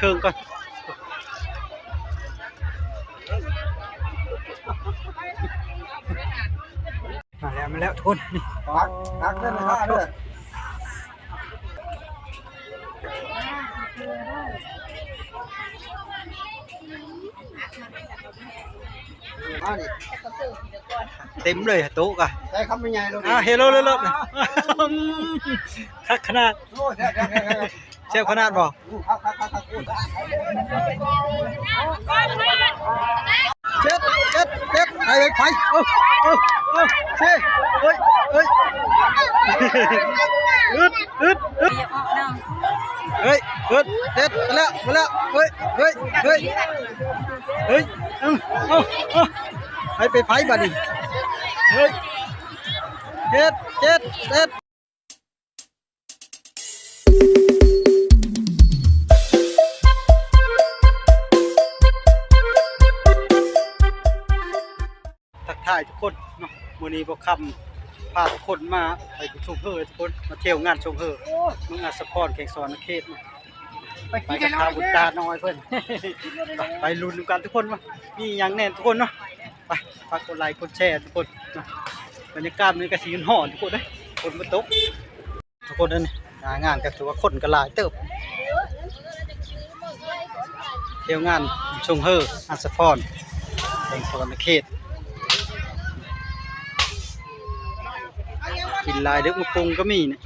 ເຄິ່ງກ່ອນ. ມາແລ້ວ ມາແລ້ວທຸກຄົນ ນີ້ ຕັກ ຕັກເດີ ມາເດີ ມານີ້ ເຕັມເລີຍໂຕະກະ ໃຊ້ຄຳໃຫຍ່ໆໂລດ ອ່າ ເຮໂລເລີດ ຄັກຂະໜາດ ໂອ້ ແຊບໆໆໆ ແຊບຂະໜາດບໍ່? ເຈັດ ເຈັດ ເຈັດ ໄປ ໄປ ໄປ ເອີ ເອີ ເອີ ເອີ ເອີ ເອີ ອຶດ ອຶດ ອຶດ ເອີ ເອີ ເຈັດ ໄປແລ້ວ ໄປແລ້ວ ເອີ ເອີ ເອີ ເອີ ເອີ ເອົາ ເອົາ ເອົາ ໄປ ໄປ ໄປ ບາດນີ້ ເອີ ເຈັດ ເຈັດ ເຈັດ. ທັກທາຍທຸກຄົນເນາະ ມື້ນີ້ບໍ່ຄຳພາທຸກຄົນມາໄປຊົງເຮີທຸກຄົນ ມາທ່ຽວງານຊົງເຮີ ເມືອງອັດສະພອນ ແຂວງສະຫວັນນະເຂດເນາະ ໄປກັບທ້າວບຸນຕານ້ອຍເພິ່ນ ໄປ ໄປລຸ້ນນຳກັນທຸກຄົນວ່າມີຫຍັງແນ່ທຸກຄົນເນາະ. ໄປ ຝາກກົດໄລກົດແຊທຸກຄົນເນາະ ບັນຍາກາດມັນກະຊິຮ້ອນທຸກຄົນເດ້ ຝົນບໍ່ຕົກທຸກຄົນເດ້. ໜ້າງານກະຖືວ່າຄົນກະຫຼາຍເຕີບ ທ່ຽວງານຊົງເຮີອັດສະພອນ ແຂວງສະຫວັນນະເຂດ ກິນຫຼາຍເດີ ໝາກຫຸ່ງກະມີນີ້.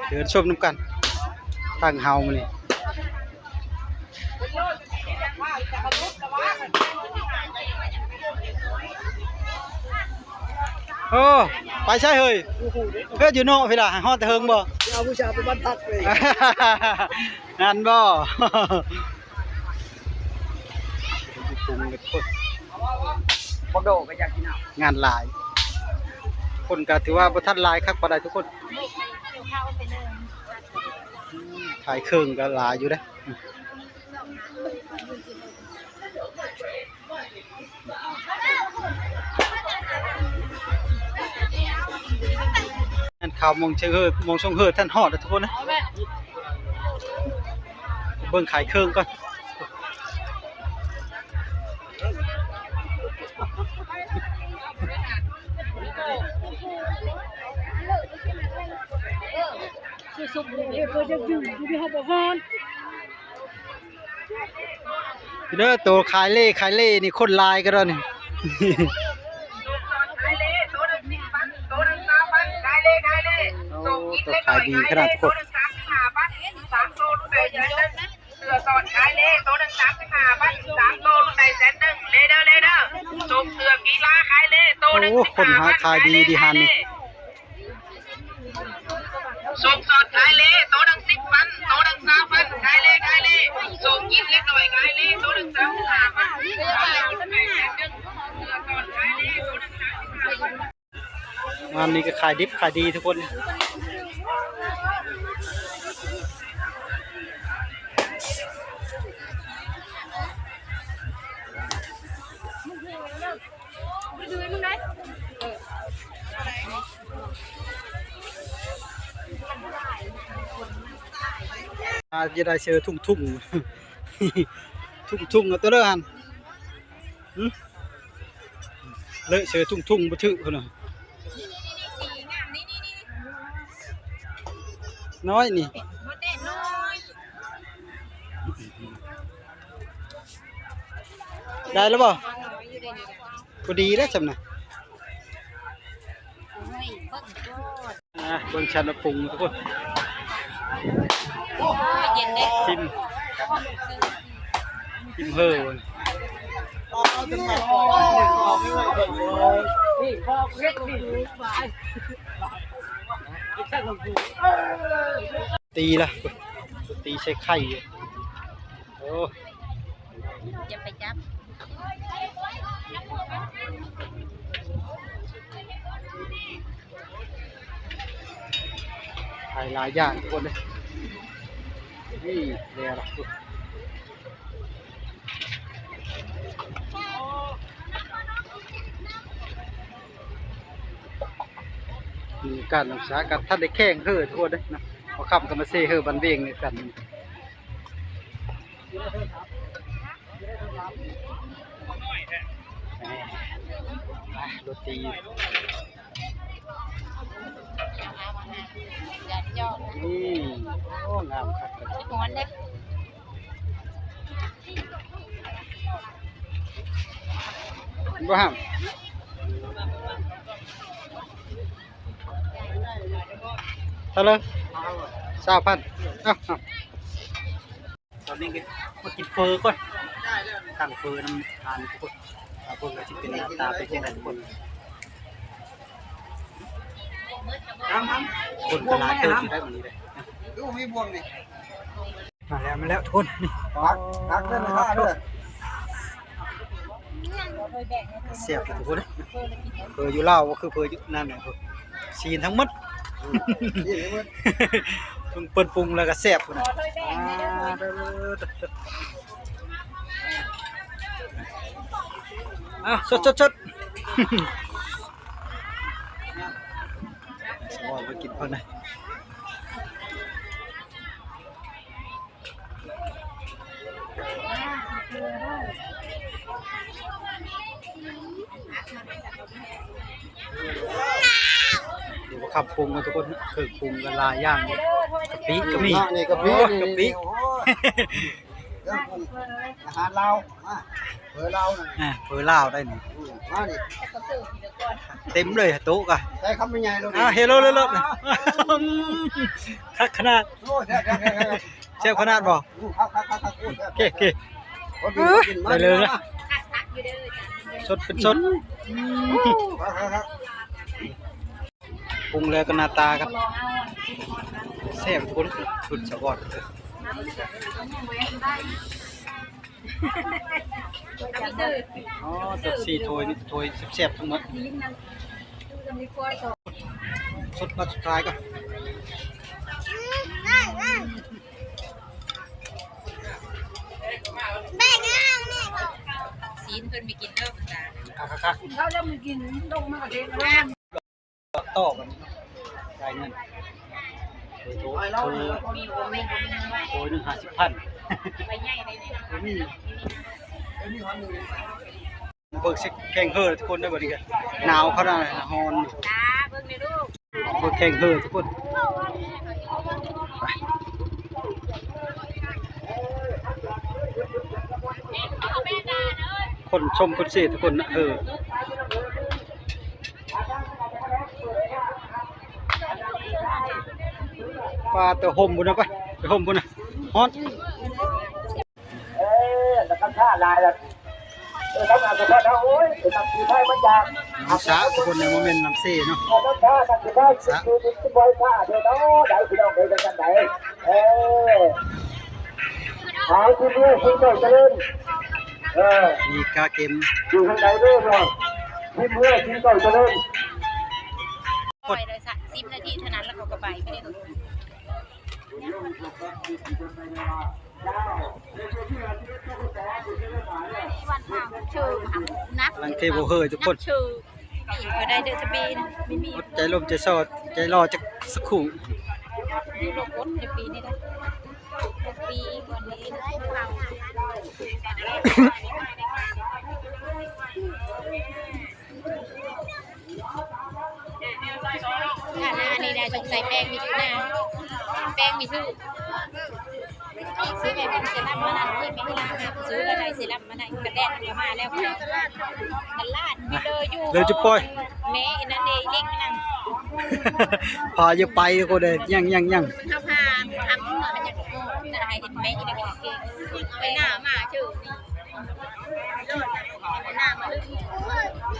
ເດີນຊົມນຳກັນ ທາງເຮົາມື້ນີ້ ໂອ້ ໄປໃສເຮີຍ? ເຮີຍ ຢູ່ນອກພີ້ລະ ຮອດແຕ່ເຫິງບໍ່? ເອົາຜູ້ສາວໄປບ້ານພັກເລີຍ ນັ້ນບໍ່? ບັກໂດກະຢາກກິນເອົາ ງານຫຼາຍ ຄົນກະຖືວ່າບໍ່ທັນຫຼາຍຄັກປານໃດທຸກຄົນ ຂາຍເຄື່ອງກະຫຼາຍຢູ່ເດ້. ແມ່ນເຂົ້າມອງເຊີງເຮີ ມອງຊົງເຮີ ທ່ານຮອດແລ້ວທຸກຄົນນະ ເບິ່ງຂາຍເຄື່ອງກ່ອນ. ເດີ ໂຕຂາຍເລ່ ຂາຍເລ່ນີ້ຄົນຫຼາຍກະດອນນີ້ ໂຕຂາຍດີຂະໜາດໂພດ. ເສື້ອສອດຂາຍເລ ໂຕໜຶ່ງສາມສິບຫ້າພັນ ສາມໂຕ ລຸ້ນໄດ້ແສນໜຶ່ງ ເລເດີ ເລເດີ ສົ່ງເສື້ອກິລາຂາຍເລ ໂຕໜຶ່ງສິບຫ້າພັນ ໂອ້ ຄົນຫາຂາຍດີດີຫັ້ນນີ້ ສົ່ງສອດຂາຍເລ ໂຕໜຶ່ງສິບພັນ ໂຕໜຶ່ງຊາວພັນ ຂາຍເລ ຂາຍເລ ສົ່ງກິນເລັກນ້ອຍຂາຍເລ ໂຕໜຶ່ງສາມສິບຫ້າພັນ ສາມໂຕ ລຸ້ນໄດ້ແສນໜຶ່ງ ເສື້ອສອດຂາຍເລ ໂຕໜຶ່ງສາມສິບຫ້າພັນ. ງານນີ້ກະຂາຍດິບຂາຍດີທຸກຄົນ ອາ ຈະໄດ້ເສື້ອທຸ່ງໆ ທຸ່ງໆ ເອົາໂຕເລີກຫັ້ນ. ຫຶ ເລີກເສື້ອທຸ່ງໆ ບໍ່ຖືກພຸ້ນນະ ນ້ອຍນີ້ ໄດ້ແລ້ວບໍ່? ພໍດີແລ້ວຊ່ຳນະ. ອ່າ ເບິ່ງຊັ້ນວ່າປຸງທຸກຄົນ ໂອ້ຍ ເຢັນເດ້ ທິມ ທິມເຮີ ຕີລະ ຕີໃສ່ໄຂ່ ໂອ້ ຢ່າໄປຈັບ ຂາຍຫຼາຍຢ່າງທຸກຄົນເດ້ ນີ້ແລ້ວລະ ໂອ້ ມີການນຳສາ ກະທັນໄດ້ແຂ່ງເຮີທຸກຄົນເດ້ນະ. ພໍຄ່ຳກະມາເຊເຮີບັນເວງນຳກັນ. ໂຣຕີ ນີ້ ໂອ້ ງາມຄັກເລີຍ. ຮ້ອນເດ້ ບໍ່ຫ້າມ. ເທົ່າໃດ? ຊາວພັນ. ເອົ້າ ເອົ້າ ຕອນນີ້ກະມາກິນເຝີກ່ອນ ສັ່ງເຝີນຳທານທຸກຄົນ ວ່າເບິ່ງວ່າຊິເປັນໜ້າຕາເປັນຈັ່ງໃດທຸກຄົນ. ຄົນກະຫຼາຍເຕີບຢູ່ໄດ໋ມື້ນີ້ເດ້. ມາແລ້ວ ມາແລ້ວທຸກຄົນ ນີ້ ຕັກ ຕັກເດີແມ່ຄ້າເດີ. ແຊບຢູ່ທຸກຄົນເດີ ເຝີຢູ່ລາວບໍ່ຄືເຝີຢູ່ນັ້ນນະ. ຊີ້ນທັງໝົດ ອືມ ຊີ້ນທັງໝົດ ເພິ່ນ ເພິ່ນປຸງແລ້ວກະແຊບພຸ້ນນະ. ອ່າ ເດີ ເດີ ເດີ ອ່ະ ສົດໆໆ ໂອ້ຍ ມາກິນເພິ່ນນະ. ເດີ ບໍ່ຄຳປຸງເນາະທຸກຄົນ ເຄື່ອງປຸງກະຫຼາຍຢ່າງ ກະປິກະມີ ນີ້ກະປິ ໂອ້ຍ ນີ້ ກະປິ ນີ້ ໂອ້ຍ ເຄື່ອງປຸງອາຫານລາວ ມາ ເຝີລາວນະ ອ່າ ເຝີລາວໄດ໋ນີ້ ອືມ ມານີ້ ເຕັມເລີຍໂຕະກະ ໃສ່ຄຳໃຫຍ່ໆໂລດ ອ່າ ເຮໂລເລີດ ຄັກຂະໜາດ ໂອ້ຍ ແຊບ ແຊບ ແຊບ ແຊບຂະໜາດບໍ່? ອືມ ຄັກໆໆໆ ໂອເຄ ໂອເຄ ໄດ້ເລີຍນະ ສົດເປັນສົດ ອືມ ຄັກໆໆ ປຸງແລ້ວກະໜ້າຕາກະແຊບທຸກຄົນ ສຸດສະບອດ. ອໍ ເປັບຊີຖ້ວຍນີ້ ຖ້ວຍແຊບໆທັງໝົດ ສົດມາສຸດທ້າຍກະ ຊີ້ນເພິ່ນມີກິນເດີ ຄັກໆໆ ເຂົາຈະມີກິນ ລົງມາກະເທດ ຕໍ່ກັນ ຈ່າຍເງິນ ໂອ້ຍ ໂອ້ຍ ໂອ້ຍ ໜຶ່ງຫ້າສິບພັນ ເບິ່ງຊິແຂ່ງເຮີທຸກຄົນເດີ ບັດນີ້ກະໜາວຂະໜາດ ຮ້ອນ ເບິ່ງແຂ່ງເຮີທຸກຄົນ ຄົນຊົມຄົນເຊທຸກຄົນນະ ເຮີ. ປາ ແຕ່ຮົ່ມພຸ້ນນະ ໄປ ໄປຮົ່ມພຸ້ນນະ ຮ້ອນ ເອີ ແລ້ວກະຊ້າຫຼາຍລະ ເອີ ທຳງານສະເພາະເນາະ ໂອ້ຍ ເປັນນຳສີໄທມາຈາກ ນ້ຳສະທຸກຄົນ ບໍ່ແມ່ນນ້ຳເຊເນາະ ນ້ຳສະ ນ້ຳສີໄທ ສະ ຄື ຄື ຄືບໍ່ໃຫ້ຊ້າເດີເນາະ ໄດ້ພີ່ນ້ອງເອີຍ ຈັ່ງຊັ້ນໃດ ເອີ. ເອົາ ທີມເຮືອ ສິງເກົ້າຈະເລີນ ເອີ ມີກາເກມ ຢູ່ທາງໃດເດີ ທີມເຮືອ ສິງເກົ້າຈະເລີນ ຄ່ອຍໄດ້ສາມສິບນາທີເທົ່ານັ້ນ ແລ້ວເຂົາກະໄປ ກຳລັງເທໂບເຮີທຸກຄົນ ນີ້ ບໍ່ໄດ້ເດີສະບີນະ ມີ ມີ ອົດໃຈລົມໃຈຊອດ ໃຈລໍຈັກ ສັກຄູ່ ຢູ່ລົມອົດໃນປີນີ້ນະ ປີກ່ອນນີ້ ຖ້າໜ້ານີ້ນະ ສົງໄສແປ້ງມີທຸກໜ້າ ແປ້ງມີທຸກ ຊື້ແມ່ເພິ່ນເຊຣຳມານັ້ນ ຊື້ແມ່ເພິ່ນເຊຣຳມານັ້ນ ກະແດດມັນກະມາແລ້ວ ຕະຫຼາດມີເລີຢູ່ ເລີຈຸປອຍ ແມ່ອັນນັ້ນເດ້ ເຫຼັ້ງນັ້ນ ພາຢ່າໄປໂຄເດ ຍັງ ຍັງ ຍັງ ເຮົາພາທຳເນາະ ມັນຍັງຈະໃຫ້ເຫັນແມ່ອີນະເກັ່ງ ໄປໜ້າມາເຈີນີ້ ແອນນາເທົ່ານັ້ນ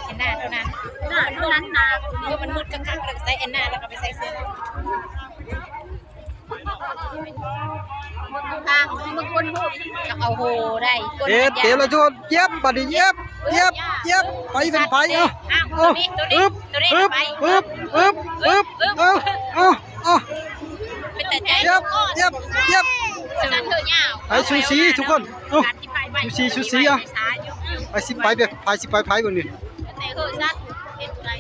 ແອນນາເທົ່ານັ້ນນະ ເອີ ມັນມືດຄັກໆ ແລ້ວກະໃສ່ແອນນາ ແລ້ວກະໄປໃສ່ເສື້ອ ທາງເບິ່ງຄົນຜູ້ ເອົາໂຫໄດ້ ເຕະ ເຕະແລ້ວໂຈດ ເຢັບ ບາດນີ້ ເຢັບ ເຢັບ ເຢັບ ໄປເປັນໄປ ເອົາ ເອົາ ອຶບ ອຶບ ອຶບ ອຶບ ເອົາ ເອົາ ເປັນຕາໃຈ ເຢັບ ເຢັບ ເຢັບ ໄປສູສີທຸກຄົນ ເອົາ ສູສີ ສູສີ ເອົາ ໃຜຊິໄປ ໃຜຊິໄປ ໃຜເບິ່ງນີ້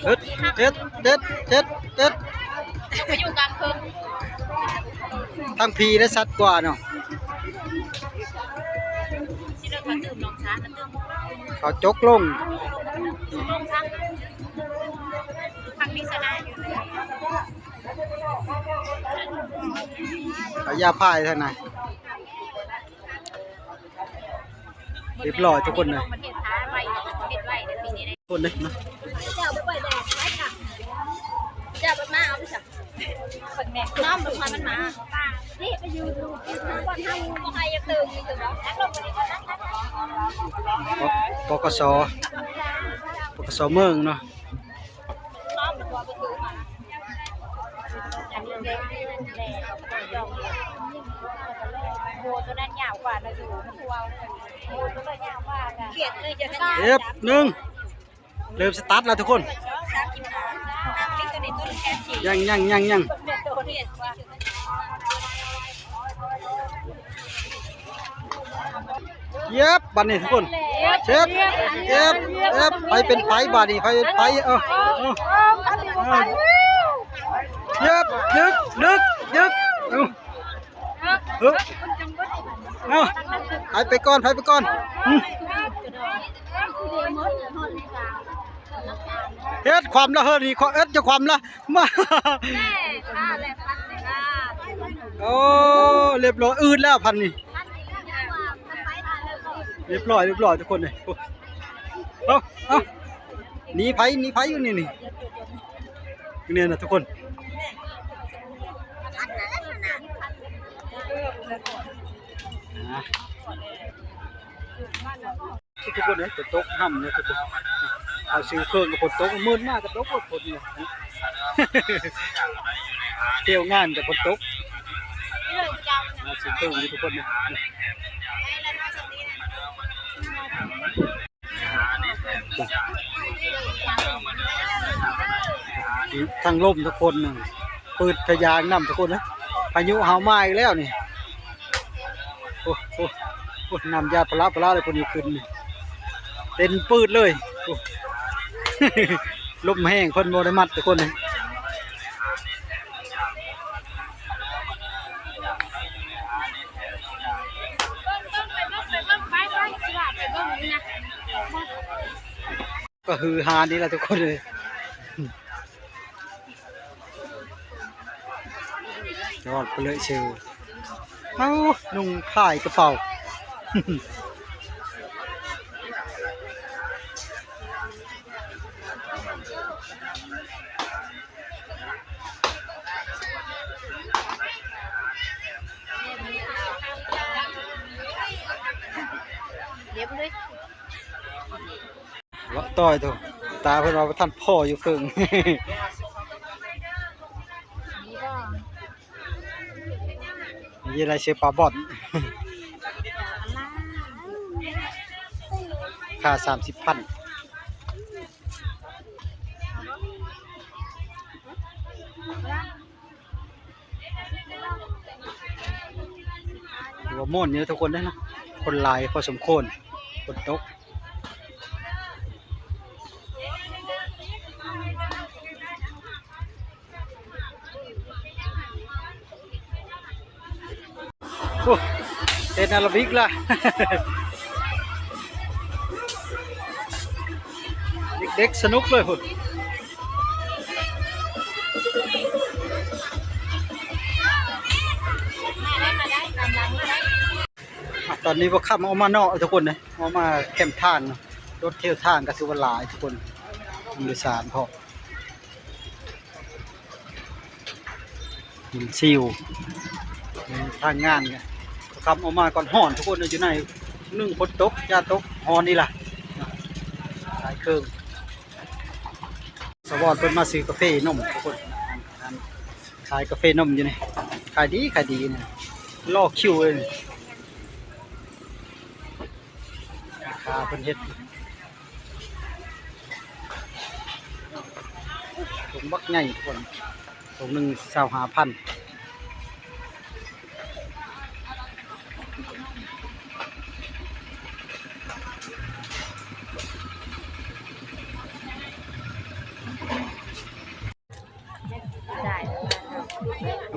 ເດັດ ເດັດ ເດັດ ເດັດ ເດັດ ໄປຢູ່ກາງເຄິ່ງ. ທາງພີໄດ້ຊັດກວ່າເນາະ. ຊິເລີກມາຕື່ມນ້ອງຊາ ມາຕື່ມ ເຂົາຈົກລົງ. ລົງຊາ ທາງນີ້ຊະນະ ເອົາຢາພາຍທາງໃນ. ຮຽບຮ້ອຍທຸກຄົນເລີຍ ຄົນເດ້ເນາະ. ເຈົ້າໄປໄວ້ແດດໄວ້ຄ່ະ ເຈົ້າໄປມາເອົາໄປຊະ ນ້ອມມັນມາ ນີ້ໄປຢູ່ຢູ່ບ່ອນເຮົາ ບໍ່ໃຫ້ຢາກຕື່ມຢູ່ບໍ່ ປກສ ປກສ ເມືອງເນາະ. ເຈັບ ໜຶ່ງ ເລີ່ມສະຕາດແລ້ວທຸກຄົນ. ຍັງ ຍັງ ຍັງ ຍັງ. ເຢັບ ບາດນີ້ທຸກຄົນ ເຈັບ ເຈັບ ເຈັບ. ໃຜເປັນໃຜບາດນີ້ ໃຜເປັນໃຜ? ເອີ ເອີ ເອີ ເຈັບ ດຶກ ດຶກ ດຶກ. ເອີ ເອີ ເອົາ ໃຜໄປກ່ອນ ໃຜໄປກ່ອນ. ອືມ ເຮັດຄວາມລະເຮີ້ນີ້ ເຮັດຈະຄວາມລະ ມາ ໂອ້ ຮຽບຮ້ອຍ ອືດແລ້ວພັນນີ້ ຮຽບຮ້ອຍ ຮຽບຮ້ອຍທຸກຄົນເລີຍ. ໂອ້ ເອົາ ເອົາ ໜີໄຜ ໜີໄຜຢູ່ນີ້ ນີ້ ຢູ່ນີ້ນະທຸກຄົນ. ອ່າ ທຸກຄົນເອີຍ ຝົນຕົກຮ່ຳເນາະທຸກຄົນ. ເຮົາຊື້ເຄື່ອງກໍຝົນຕົກ ມື້ມາກໍຕົກ ຝົນຕົກ. ທ່ຽວງານກໍຝົນຕົກ ເຮົາຊື້ເຄື່ອງຢູ່ທຸກຄົນເນາະ. ທາງລົມທຸກຄົນ ປືດພະຍາງນຳທຸກຄົນເອີຍ. ພາຍຸເຮົາມາອີກແລ້ວນີ້. ໂອ້ ໂອ້ ໂອ້ ນ້ຳຢາດພະລາພະລາເລີຍ ເພິ່ນຢູ່ຂຶ້ນນີ້ ເຕັມປືດເລີຍ. ໂອ້ ລົມແຮງ ເພິ່ນບໍ່ໄດ້ມັດທຸກຄົນເອີຍ. ກໍຄືຫານີ້ລະທຸກຄົນເອີຍ. ຍອດໄປເລີຍຊື່ ເອົາ ນຸ່ງພາຍກະເປົາ. ເລາະຕໍ່ໂຕ ຕາເພິ່ນວ່າບໍ່ທັນພໍຢູ່ເຄິ່ງ. ມີໄດ້ຊື້ປາບ່ອນ ຄ່າສາມສິບພັນ. ຖືວ່າມ່ວນຢູ່ທຸກຄົນເດ້ເນາະ ຄົນຫຼາຍພໍສົມຄວນ ຝົນຕົກ. ໂອ້ ເຕັ້ນອາຣາບິກລະ ເດັກໆ ສະໜຸກເລີຍພຸ້ນ. ອ່ະ ຕອນນີ້ພວກຂ້າມອອກມານອກທຸກຄົນເດ້ ອອກມາແຄມທາງເນາະ. ລົດແຖວທາງກໍຖືວ່າຫຼາຍທຸກຄົນ ຜູ້ໂດຍສານພ້ອມ ເປັນຊິວ ທາງງານກໍ ຄ່ຳອອກມາກ່ອນ ຮ້ອນທຸກຄົນເອີຍ. ຢູ່ໃນໜຶ່ງຝົນຕົກ ຢ່າຕົກ ຮ້ອນນີ້ລະ ຂາຍເຄື່ອງ. ສະວອນເພິ່ນມາຊື້ກາເຟນົມທຸກຄົນ ຂາຍກາເຟນົມຢູ່ນີ້ ຂາຍດີ ຂາຍດີນີ້ ລໍຄິວເລີຍນີ້. ແມ່ຄ້າເພິ່ນເຮັດຖົງບັກໃຫຍ່ທຸກຄົນ ຖົງໜຶ່ງຊາວຫ້າພັນ. ໄດ້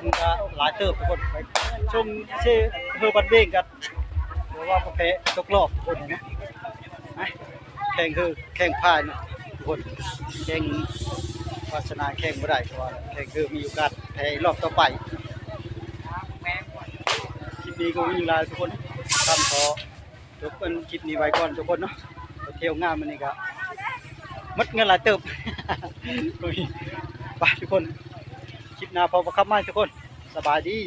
ມັນກະຫຼາຍເຕີບທຸກຄົນ ໄປຊົມເຊເຮີບັດເວງກັນ ເພາະວ່າບໍ່ແພ້ຕົກລອບທຸກຄົນເນາະ ແຂ່ງເຮີແຂ່ງພາຍເນາະທຸກຄົນ ແຂ່ງວາສະໜາແຂ່ງບໍ່ໄດ້ ເພາະວ່າແຂ່ງເຮີມີໂອກາດແພ້ຮອບຕໍ່ໄປ. ຄລິບນີ້ກໍມີຫຼາຍທຸກຄົນ ຄຳຂໍ ຈົບອັນຄລິບນີ້ໄວ້ກ່ອນທຸກຄົນເນາະ ໄປທ່ຽວງາມມື້ນີ້ກະໝົດເງິນຫຼາຍເຕີບ ໄປທຸກຄົນ ຄລິບໜ້າພໍ້ກັບຄຳໃໝ່ທຸກຄົນ ສະບາຍດີ.